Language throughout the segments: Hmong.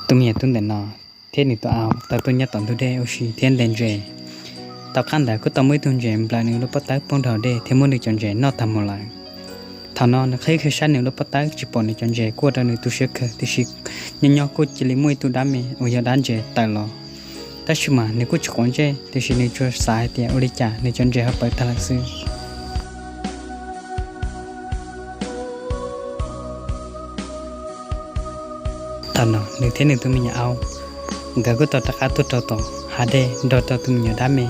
Tus me nyuam tub ntawm no thiab nws tus au tau tuaj nyob tom ntug dej ua si thiab ntes ntses. Tom qab ntawd kuj tau muaj ib tug ntses nplawm nws lub pob tawb poob rau hauv dej thiab muab nws cov ntses noj tag mus lawm. Thaum no nws qhib kiag sab nws lub pob tawb tsis pom nws cov ntses kuj ua rau nws tu siab kawg, tiam sis nyob nyob kuj cia li muaj ib tug dab me uas yog dab ntses tawm los. Tab sis mas nws kuj tsis quav ntsej, tiam sis nws tsuas xav hais tias ua li cas nws cov ntses ho pawv tag lawm xwb. Thaum no nws thiab nws tus me nyuam au nkawd kuj tau rov qab tuaj rau tom hav dej nrog rau tus me nyuam dab me.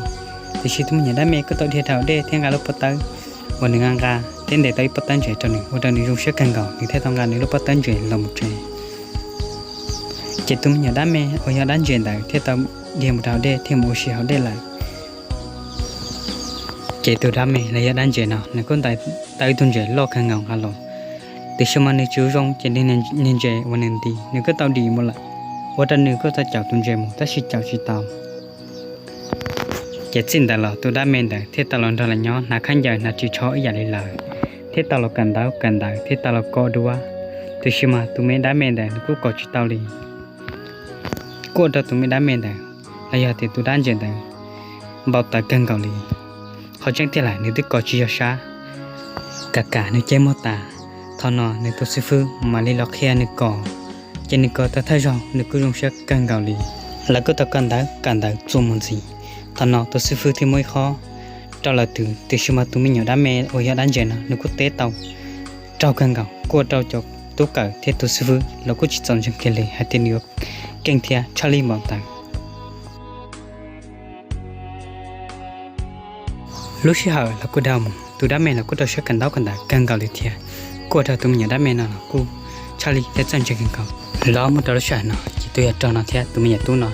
Tiam sis tus me nyuam dab me kuj tau dhia rau hauv dej thiab nqa lub pob tawb uas nws nqa nqa thiab ntes tau ib pob tawb ntses rau nws ua rau nws zoo siab kawg nkaus, nws thiaj tau nqa nws lub pob tawb ntses los mus tsev. Ces tus me nyuam dab me uas yog dab ntses ntawd thiaj tau dhia mus rau hauv dej thiaj mus ua si hauv dej lawm. Ces tus dab me los yog dab ntses no nws kuj ntes tau ib tug ntses loj kawg nkaus nqa los, tiam sis mas nws tsis ua zoo ces niag ntses uas nws nti nws kuj tau dim mus lawm, ua rau nws kuj tau caum tus ntses mus tab sis caum tsis tau. Ces txij ntawd los tus dab me ntawd thiaj tau los nrog lawv nyob hnav khaub ncaws hnav ris tsho ib yam li lawv, thiab tau los kawm ntaub kawm ntawv thiab tau los kov duab. Tiam sis mas tus me dab me ntawd nws kuj kov tsis tau li. Kuj ua rau tus me dab me ntawd los yog tias tus dab ntses ntawd npau taws kawg nkaus li. Qhov tseeb tiag lawm nws twb kov tsis yog sab, kam kam nws ceg muag tas. Thaum no nws tus xib fwb mam li los qhia nws kov, ces nws kov tau thawj zaug nws kuj zoo siab kawg nkaus li. Lawv kuj tau kawm ntaub kawm ntawv txuas mus ntxiv. Thaum no tus xib fwb thiaj muab ib qho rau lawv twv, tiam sis mas tus me nyuam dab me uas yog dab ntses no nws kuj teb tau raug kawg nkaus, kuj ua rau cov tub kawm thiab tus xib fwb los kuj tsis txaus ntseeg kiag li hais tias nws yuav keej thiab tshaj lij npaum ntawd. Lub sij hawm los kuj dhau mus, tus dab me los kuj rau siab kawm ntaub kawm ntawv kawg nkaus li thiab, kuj ua rau tus me nyuam dab me no los kuj tshaj lij thiab txawj ntse kawg nkaus. Los mus rau lub sij hawm no ces tus yawg rog no thiab tus me nyuam tub no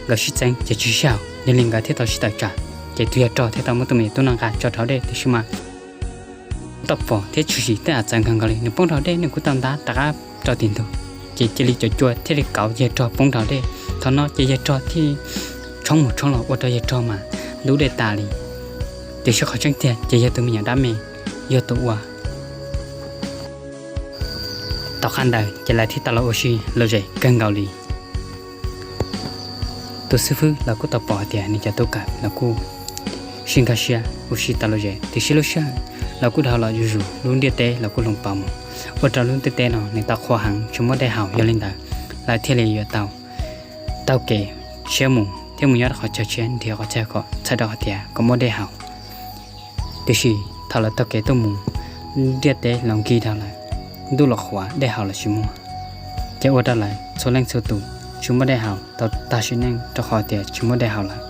nkawd sib txeeb ces tsis sib haum, yog li nkawd thiaj tau sib tawm tsam. Ces tus yawg rog thiaj tau muab tus me nyuam tub no nqa tso rau hauv dej, tiam sis mas tau pom thiab tshwm sim tej yam txawv kawg nkaus li, nws poob rau hauv dej nws kuj tau ntab rov qab rau tim ntug, ces cia li cov cua thiaj li kauv yawg rog poob rau hauv dej. Thaum no ces yawg rog thiaj tshoob mus tshoob los ua rau yawg rog mas ntub dej tas li. Tiam sis qhov tseeb tiag ces yog tus me nyuam dab me yog tus ua. Tom qab ntawd ces lawv thiaj tau los ua si lom zem kawg nkaus li. Tus xib fwb los kuj tau pom hais tias nws cov tub kawm los kuj sib nkag siab ua si tau lom zem, tiam sis lub sij hawm los kuj dhau los zuj zus, lub ntiaj teb los kuj hloov pauv mus, ua rau lub ntiaj teb no nws tau qhuav heev tsis muaj dej haus. Yog li ntawd lawv thiaj li yuav tau taug kev tshiab mus thiab mus nyob rau qhov chaw tshiab nrhiav qhov chaw kom txhawm rau qhov tias kom muaj dej haus. Tiam sis thaum lawv taug kev tuaj mus, ntiaj teb los nkig dhau lawm, ntuj los qhuav dej haus los tsis muaj, ces ua rau lawv txhua leej txhua tus tsis muaj dej haus tau tag sim neej rau qhov tias tsis muaj dej haus lawm.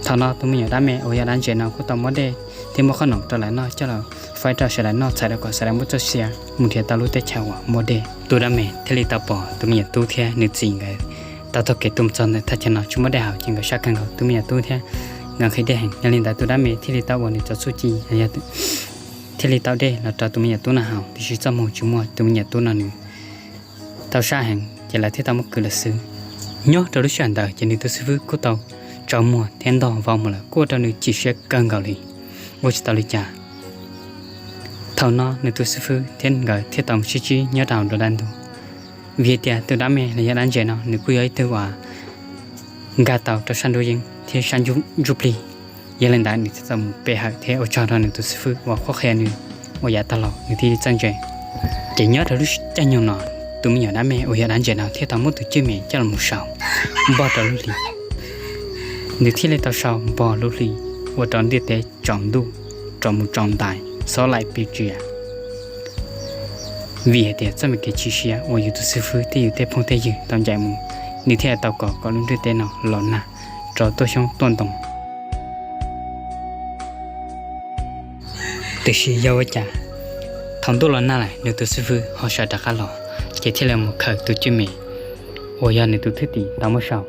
Thaum no tus me nyuam dab me uas yog dab ntses no kuj tau muab dej thiab muab qhob noom rau lawv noj coj los faib rau sawv daws noj txhawm rau kom sawv daws muaj txoj sia mus nrhiav tau lub teb chaws uas muaj dej. Tus dab me thiaj li tau pom tus me nyuam tub thiab nws txiv nkawd tau taug kev tuaj mus txog ntawm thaj chaw no tsis muaj dej haus ces nkawd sab kawg nkaus. Tus me nyuam tub thiab nkawd nqhis dej heev, yog li ntawd tus dab me thiaj li tau ua nws txoj txuj ci thiaj li tau dej los rau tus me nyuam tub no haus, tiam sis txoj hmoo tsis muaj, tus me nyuam tub no nws tau sab heev ces lawv thiaj tau muab kwv lawm xwb. Nyob rau lub sij hawm ntawd ces nws tus xib fwb kuj tau tsaus muag thiab ntog vau mus lawm, kuj ua rau nws chim siab kawg nkaus li, ua tsis tau li cas. Thaum no nws tus xib fwb thiab nkawd thiaj tau mus sib ntsib nyob rau hauv nruab dab ntug, vim hais tias tus dab me los yog dab ntses no nws kuj yog ib tug uas nkag tau rau sab nruab yeeb thiab sab ntsuj plig. Yog li ntawd nws thiaj tau mus pe hawm thiab ua tsaug rau nws tus xib fwb uas qhuab qhia nws ua yav tag los nws thiaj li txawj ntse. Ces nyob rau lub caij nyoog no, tus me nyuam dab me uas yog dab ntses no thiaj tau muab tus cwj mem coj los mus sau npog rau lub hli. Nws thiaj li tau sau npog lub hli, ua rau ntiaj teb tsaus ntuj, rov mus tsaus ntais, xob laim pes tsia. Vim hais tias txoj me kev chim siab uas yus tus xib fwb thiab yus tej phooj tej ywg tau ncaim mus, nws thiaj tau kom kom lub ntiaj teb no los nag, rov tuaj xyoob tuaj ntoo. Tiam sis yog ua cas thaum ntuj los nag lawm nws tus xib fwb ho sawv rov qab los, ces thiaj li mus khaws tus cwj mem uas yog nws tus thwj tim tau muab sau